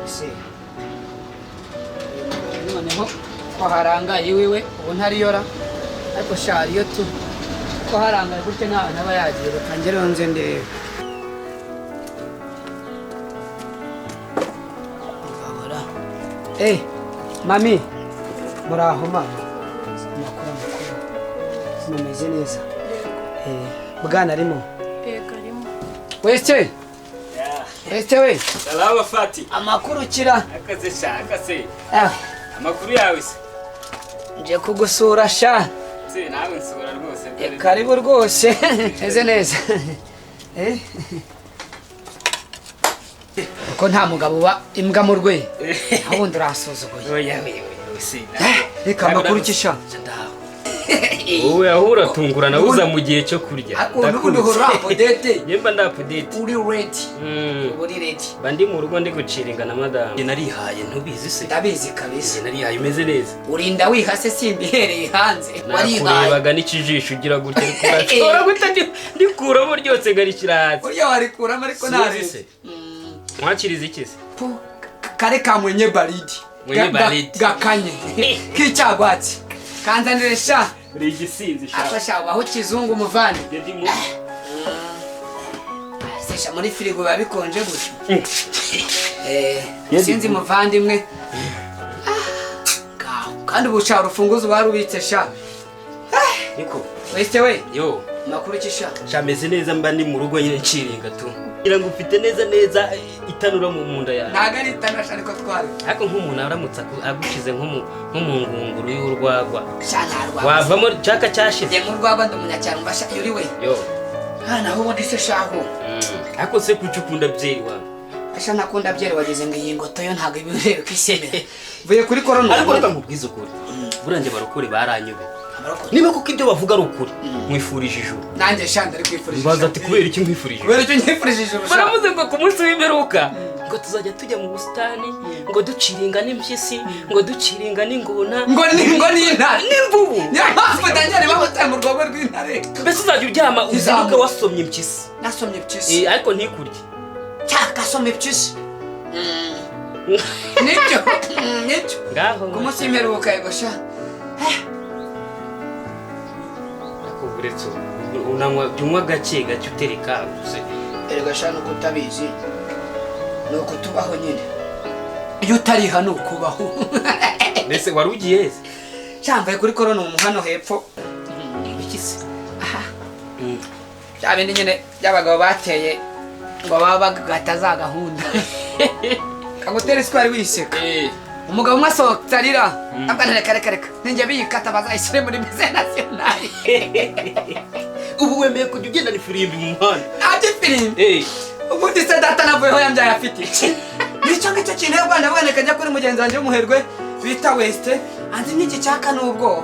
Ese uyu mugabo noneho ko harangaye iwiwe, ubu ntariyora, ariko sha hariyo tu ko harangaye gutya, nta hantu aba yagiye. Reka ngereho nze ndebe. Mugabora. Eh, mami, muraho mama? Amakuru, amakuru, mumeze neza? Eh, bwana arimo? Yego, arimo. Wese wese we. Salama, Fati. Amakuru kira. Akaze sha, akase. Ah, Amakuru yawe se? Nje kugusura sha. Se nawe nsura rwose. Eh, karibu rwose, meze neza. Eh, kuko nta mugabo uba imbwa mu rwe, ubundi urasuzuguye. Oya, oya, oya, se. Eh, reka, amakuru ki sha? Ndaho. Wowe aho uratungurana uza mu gihe cyo kurya. Ubundi uhora update. Yemba nda update. Uri ready? Uba uri ready. Ba ndi mu rugo ndi guciringa na madamu. Njye narihaye, ntubizi se? Ndabizi kabisa. Njye narihaye, umeze neza. Urinda wihase, simbihereye hanze, warihaye. Nakurebaga n'ikijisho ugira gutya, ariko urashobora guhita ndikuramo ryose nkarishyira hasi. Burya warikuramo ariko Sinzi ntabizi. se. Mwakiriza iki se? Pu, kare ka mwenye baridi. Mwenye baridi. Gakanye k'icyagwatsi kanzanire sha. Uri igisinzi sha. Afasha aho kizungu umuvane. Njye ndi mu Sesha muri firigo biba bikonje gutyo. Eh, sinzi muvandimwe. Ah, ngaho kandi ubu sha urufunguzo warubitse sha. Niko. Wese we. Yo. Makuru ki sha? Sha meze neza, mba ndi mu rugo nyine nciringa tu. Ngira ngo ufite neza neza itanura mu nda yawe. Ntago ari itanasha, ariko twari. Ariko nk'umuntu aramutse agushize nko mu ngunguru y'urwagwa. Sha ntarwagwa. Wavamo cyaka cyashize. Njye mu rwagwa ndi umunyacyaro mbasha yuri we. Yo. Ah, naho ubundi se shaho? Ariko se kuki ukunda byeri wawe? Asha nakunda byeri, wageze ngo iyi ngoto yo ntabwo ibirebe kwisemera. Mvuye kuri korona. Ariko reka nkubwize ukuri. Buriya njye barokore baranyobeye. Abarokore. Niba kuko ibyo bavuga ari ukuri, nkwifurije ijuru. Nanjye sha ndari kwifurije. Mbaza ati kubera iki nkwifurije ijuru? Kubera icyo nyifurije ijuru sha. Baravuze ngo ku munsi w'imperuka ngo tuzajya tujya mu busitani, ngo duciringa n'impyisi, ngo duciringa n'ingona. Ngo ni intare. N'imvubu. Niyo mpamvu Daniel bamutaye mu rwobo rw'intare. Mbese uzajya uryama uzinduke Izamuka. wasomye impyisi. Nasomye impyisi. Eh, ariko ntikurye. Cyaka asoma impyisi. Nibyo. Nibyo. Ngaho. Ku munsi w'imperuka, yego sha. Ariko uretse ubu, unanywa, jya unywa gake gake, utereka gusa. Erega sha nuko utabizi. Ni uko tubaho nyine. Iyo utariha ni ukubaho. Mbese wari ugiye he se? Sha mvuye kuri korona umu hano hepfo. Iki se? Aha. Bya bindi nyine by'abagabo bateye ngo baba bagata za gahunda. Kagutera isukari wiseka. Eh. Umugabo umwe asohotse arira. Avuga reka reka reka. Ninjye biyikata bazayishyire muri musée national. Ubu wemeye kujya ugendana ifirimbi mu muhanda? Ntabyo ifirimbi. Eh. Ubundi se data navuyeho yambyaye afite iki? Nicyo ngicyo kintu y'u Rwanda buboneka, njya kuri mugenzi wanjye w'umuherwe bita Weste anzi n'iki cyaka n'ubwoba.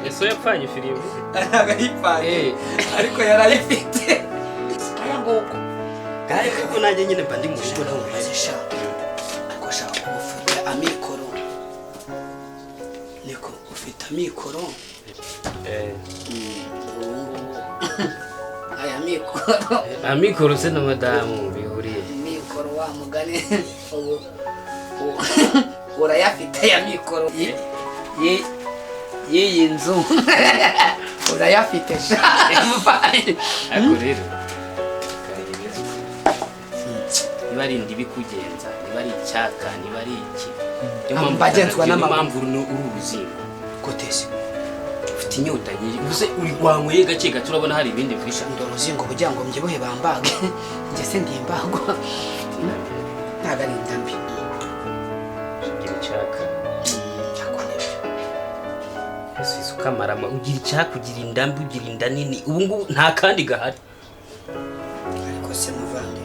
Ese yapfanye ifirimbi? Ntabwo ayipfanye. Eh. Ariko yarayifite. Aya nguko. Ariko nanjye nyine mba ndi mu rugo ntawe. Maze sha, ariko sha uba ufite amikoro, niko ufite amikoro. Eh. Ubu ngubu aya mikoro. Amikoro se na madamu bihuriye? Mikoro wa mugani, ubu urayafite aya mikoro y'iyi nzu, urayafite sha. Ariko rero niba ari inda ibikugenza, niba ari icyaka, niba ari iki, niyo mpamvu Bagenzwa niyo n'amaguru. mpamvu uru uruzingo. Kotese. Ufite inyota nyinshi ubuse uri wanyweye gake gake, urabona hari ibindi mvisha. Ndi uruzingo kugira ngo mbyibuhe bambage, njye se ndi imbagwa? Ntabwo ari inda mbi. Ugira icyaka. Cyakwa nibyo. Ese ukamarama ugira icyaka, ugira inda mbi, ugira inda nini, ubu ngubu nta kandi gahari. Ariko se muvandi,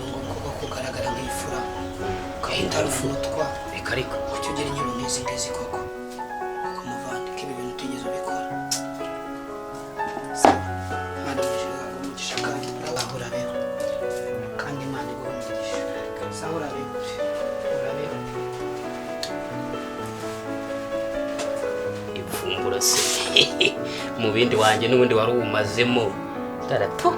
ubu ngubu koko kugaragara nk'imfura ukaba utari umutwa? Reka reka. Kuki ugira inyuro nk'izi ngizi koko? Koko muvandi, ko ibi bintu utigeze ubikora? Sawa, Imana iguhe umugisha kandi urabaho, urabeho, kandi Imana iguhe umugisha. Sawa, urabeho, urabeho. Ipfumbura se mu bindi wanjye n'ubundi wari uwumazemo daratu.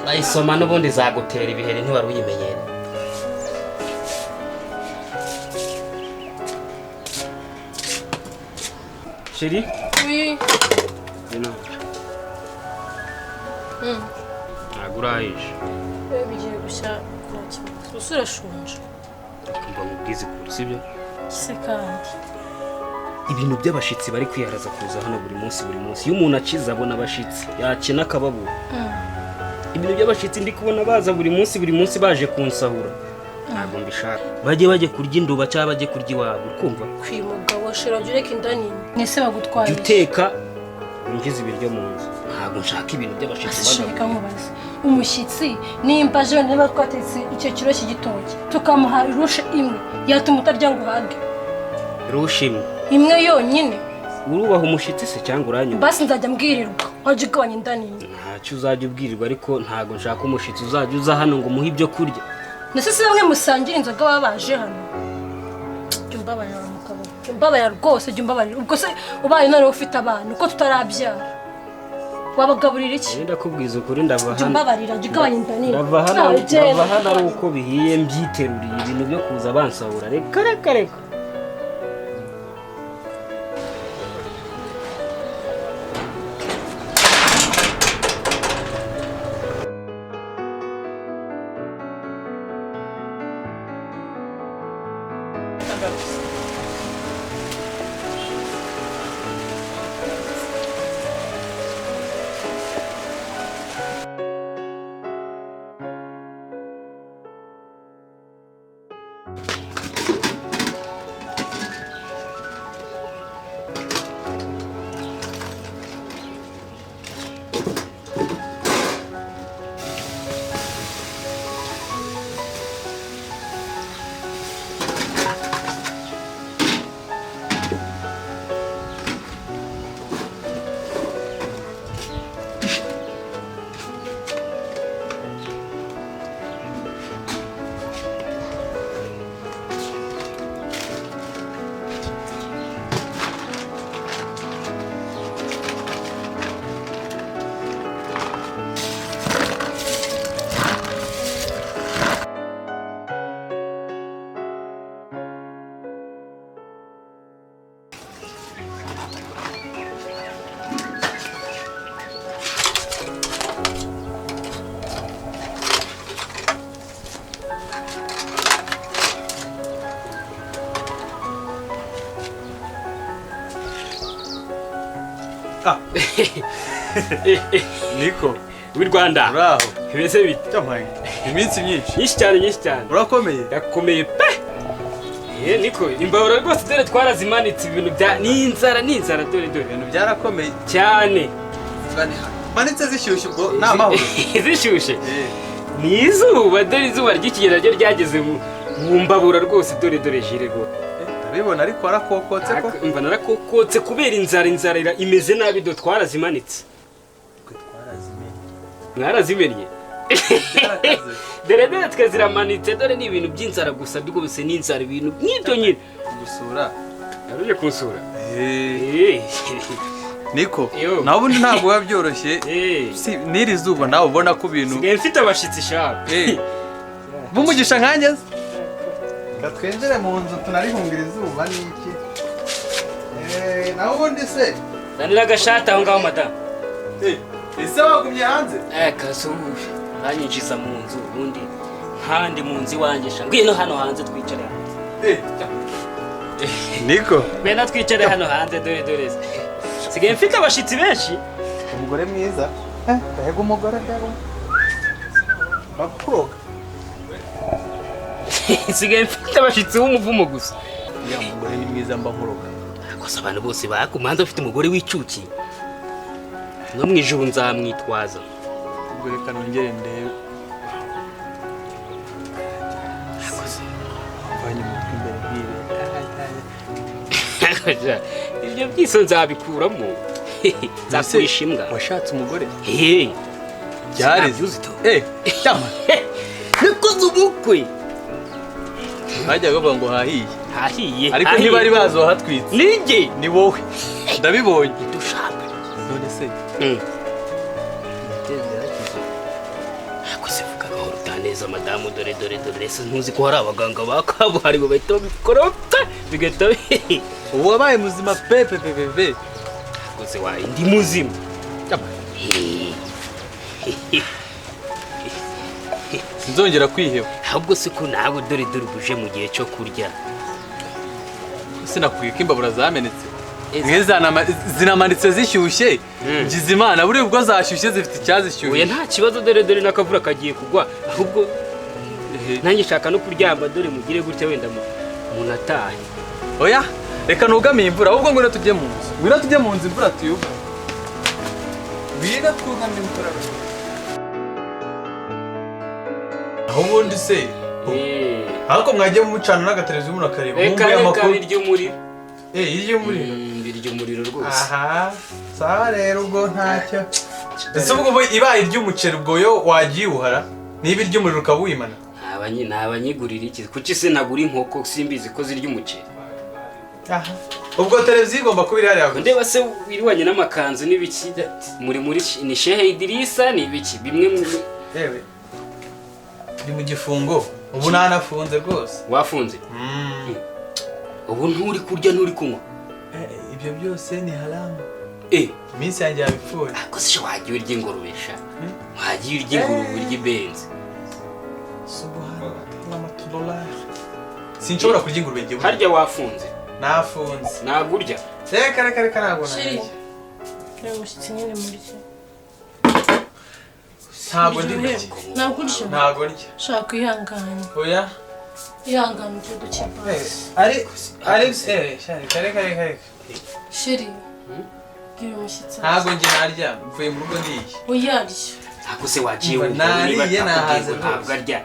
Urayisoma n'ubundi zagutera ibiheri, ntiwari uyimenyere. Chérie. Oui. Ngwino. Ntabwo urayisha? Bigiye gushya, nta kibazo. Gusa urashonje. Kumva nkubwize ukuri, sibyo? Se kandi? Ibintu by'abashitsi bari kwiharaza kuza hano buri munsi, buri munsi. Iyo umuntu akize abona abashitsi, yakena akababura. Ibintu by'abashitsi ndi kubona baza buri munsi, buri munsi, baje kunsahura, ntabwo mbishaka. Bajye kurya induba cyangwa bajye kurya iwabo, uri kumva? Kwiye umugabo shira, jya ureka inda nini. Nese bagutwaye? Jya uteka, winjize ibiryo mu nzu. Ntabwo nshaka ibintu by'abashitsi Shaka bagaburira. Nkubaze, umushyitsi nimba aje, niba twatetse icyo kiro cy'igitoki tukamuha irushe imwe, yatuma utarya ngo uhage? Rushimwe? Imwe yonyine. Urubaha umushyitsi se cyangwa uranyuma? Basi nzajya mbwirirwa, wajya ugabanya inda nini. Ntacyo uzajya ubwirirwa, ariko ntabwo nshaka umushyitsi uzajya uza hano ngo umuhe ibyo kurya. Ndetse si bamwe musangira inzoga baba baje hano? Jya umbabarira wa mugabo, jya umbabarira rwose, jya umbabarira. Ubwo se ubaye noneho ufite abana, uko tutarabyara, wabagaburira iki? Ndakubwiza ukuri, ndava Jya hano. umbabarira, jya ugabanya inda nini. Ndava hano. Nawe genda. Ndava hano ari uko bihiye mbyiteruriye. Ibintu byo kuza bansahura, reka reka reka. Ah. Niko. W'i Rwanda. Uraho? Bimeze bite? Cyamaye. Iminsi myinshi. Nyinshi cyane, nyinshi cyane. Urakomeye? Yakomeye pe. Niko, imbabura rwose dore twarazimanitse. Ibintu bya ni inzara, ni inzara, dore dore. Ibintu byarakomeye. Cyane. Manitse zishyushye, ubwo ni amahoro. Zishyushye. Eh. Ni izuba, dore izuba ry'ikigera ryo ryageze mu mbabura rwose, dore dore jire rwose. Ndabibona, ariko warakokotse ko. Umva, narakokotse kubera inzara. Inzara imeze nabi, do twarazimanitse. Twe twarazimenye. Mwarazimennye? Byarakaze. Dore dore twe ziramanitse, dore ni ibintu by'inzara gusa rwose, ni inzara, ibintu nk'ibyo nyine. Gusura. Yaruje kunsura? Eh. Eh. Niko. Yo. Nawe ubundi ntabwo biba byoroshye. Eh. Si n'iri zuba nawe ubona ko ibintu. Sigaye mfite abashitsi sha. Eh. Bumugisha nkanjye se. Reka twinjire mu nzu tunarihungira izuba n'iki. Eh, nawe ubundi se. Zanira agashati aho ngaho, madamu. Eh, ese wagumye hanze? Eh, kazuba banyinjiza mu nzu ubundi nkandi mu nzu iwanjye sha. Ngwino hano hanze twicare hanze. Eh. Niko. Ngwino twicare hano hanze, dore dore. Sigaye mfite abashitsi benshi. Umugore mwiza. Eh, mbega umugore, mbega. Bakuroga. Sigaye mfite abashitsi b'umuvumo gusa. Uriya mugore ni mwiza, mba nkuroga. Gusa abantu bose bakumanza ufite umugore w'icyuki. No mu ijuru nzamwitwaza. Ubwo reka nongere ndebe. Akoze. Mvanye umutwe imbere nk'ibi. Ibyo byiso nzabikuramo. Nzakurisha imbwa. Washatse umugore? Hey. Byareze. Sinabyuzi to. Eh, cyama. Nakoze ubukwe. Bajyaga bavuga ngo hahiye. Hahiye. Ariko hahiye. ntibari bazi uwahatwitse. Ninjye. Ni wowe. Ndabibonye. Dushaka. None se, umubyeyi yarakize? Ariko se vuga gahoro utaneza madamu. Dore dore dore, ese ntuzi ko hari abaganga ba kabuhariwe bahita babikora bigahita Ubu wabaye muzima pe pe pe pe pe. Rwose waye ndi muzima. Sinzongera kwiheba. Ahubwo se ko nawe dore dore ubuje mu gihe cyo kurya? Sinakubwiye ko imbabura zamenetse? Mwe zinamanitse zishyushye. Ngize Imana buriya ubwo zashyushye zifite icyazishyushye. Oya nta kibazo, dore dore n'akavura kagiye kugwa. Ahubwo nanjye nshaka no kuryama, dore mugire gutya wenda munatahe. Oya reka nugamiye imvura, ahubwo ngwino tujye mu nzu. Ngwino tujye mu nzu imvura tuyuga. Ngwino twugame imvura. Aho ubundi se ariko mwagiye mumucana n'agateleviziyo umuntu akareba. Reka reka birya umuriro. Irya umuriro. Birya umuriro rwose. Aha sawa rero ubwo ntacyo. Ese ubwo ibaye iry'umuceri ubwo yo wagiye uhara? Niba iry'umuriro ukaba wimana? Ntabanyigurira iki? Kuki se nagura inkoko simbizi ko zirya umuceri? Aha ubwo televiziyo igomba kuba iri hariya gusa. Ndeba se wiriwanye n'amakanzu n'ibiki muri muri ni Shehe Idirisa ni ibiki bimwe muri yewe ndi mu gifungo ubu nanafunze rwose. Wafunze? Ubu nturi kurya nturi kunywa? Ibyo byose ni haramu. Iminsi yanjye yabipfuye. Ariko se wagiye urya ingurube sha? Wagiye urya ingurube urya ibenzi? Subhanallah. Sinshobora kurya ingurube ngiye. Harya wafunze? Nafunze. Ntabwo urya? Reka reka reka ntabwo narya. Reba umushyitsi nyine muri cyo. Ntabwo ndi kurya. Ntabwo urya? Ntabwo ndya. Shaka ihangane. Oya. Ihangane ujye dukina. Ari ari reka reka reka reka. Sheri. Gira umushyitsi. Ntabwo njye narya, mvuye mu rugo ndiye. Uyarya. Ntabwo se wagiye wumva nariye nahaze ntabwo arya.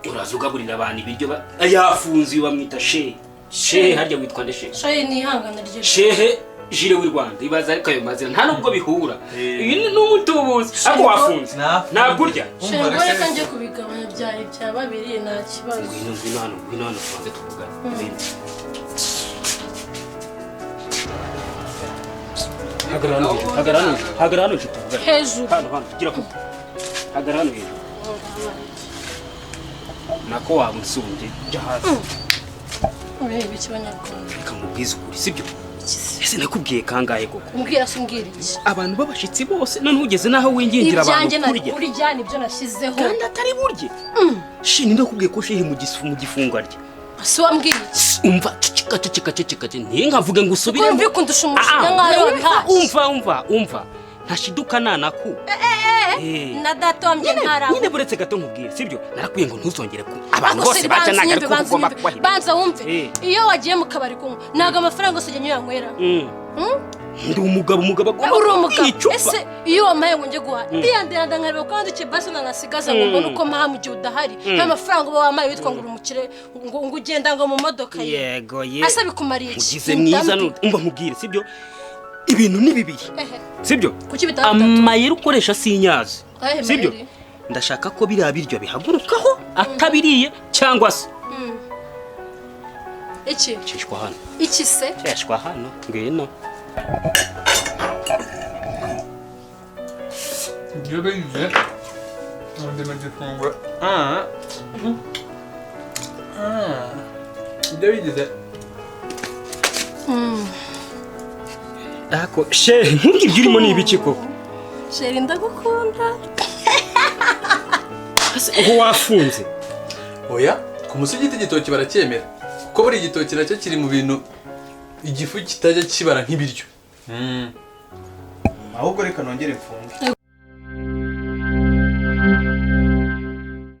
Uraza ugaburira abantu ibiryo yafunze bamwita Shehe. Shehe harya witwa nde Shehe? Shehe ni ihangane rye. Shehe Jire w'i Rwanda ibaza ariko ayo mazina nta nubwo bihura. Ibi ni umutubuzi ariko wafunze. Ntabwo urya. Shehe ngo reka njye kubigabanya byari bya babiri nta kibazo. Ngwino ngwino hano, ngwino hano tubanze tuvugane. Hagarara hano hejuru, hagarara hano hejuru, hagarara hano hejuru tuvugane. Hejuru. Hano hano gira kuko. Hagarara hano hejuru. Nako wamusumbye jya hasi. Ureba iki Banyarwanda? Reka nkubwize ukuri sibyo? Ese nakubwiye kangahe koko? Umbwira se umbwira iki? Abantu b'abashitsi bose none ugeze naho wingingira abantu kurya. Ibyanjye kurya nibyo nashyizeho. Kandi atari burye. Shi ndakubwiye ko shehe mu gifungo arya. Si wambwiye iki? Umva ceceka ceceka ceceka ntinkavuge ngo usubire. Kuko mvikundusha umujinya nkayo wabihaye. Umva umva umva. Ntashiduka nanaku. Na data wambye ntara. Nyine buretse gato nkubwiye sibyo? Narakwiye ngo ntuzongere ku abantu bose baca nagaruka ugomba kubahira. Banza wumve. Iyo wagiye mu kabari kunywa ntago amafaranga yose ujya uyanywera. Ndi umugabo umugabo agomba uri umugabo. Ese iyo wamaye ngo njye guhaha ndiyandira nkareba ko wandikiye basi nanasigaza ngo mbone uko mpaha mu gihe udahari. Nta mafaranga uba wamaye witwa ngo uri umukire ngo ugenda ngo mu modoka ye. Yego ye. Ese bikumariye iki? Ugize mwiza umva nkubwire sibyo? Ibintu ni bibiri. Sibyo? Amayeri ukoresha sinyazi. Sibyo? Ndashaka ko biriya biryo bihagurukaho atabiriye cyangwa se iki? Cishwa hano. Iki se? Cishwa hano. Ngwino. Ibyo bize ndi mu gifungo. Ibyo bigize. Ako shehe nkubwire ibyo urimo ni ibiki koko? Sheri ndagukunda. Ese ubu wafunze? Oya, ku musigiti igitoki baracyemera. Kuko buri gitoki nacyo kiri mu bintu igifu kitajya kibara nk'ibiryo. Ahubwo reka nongere mfunge.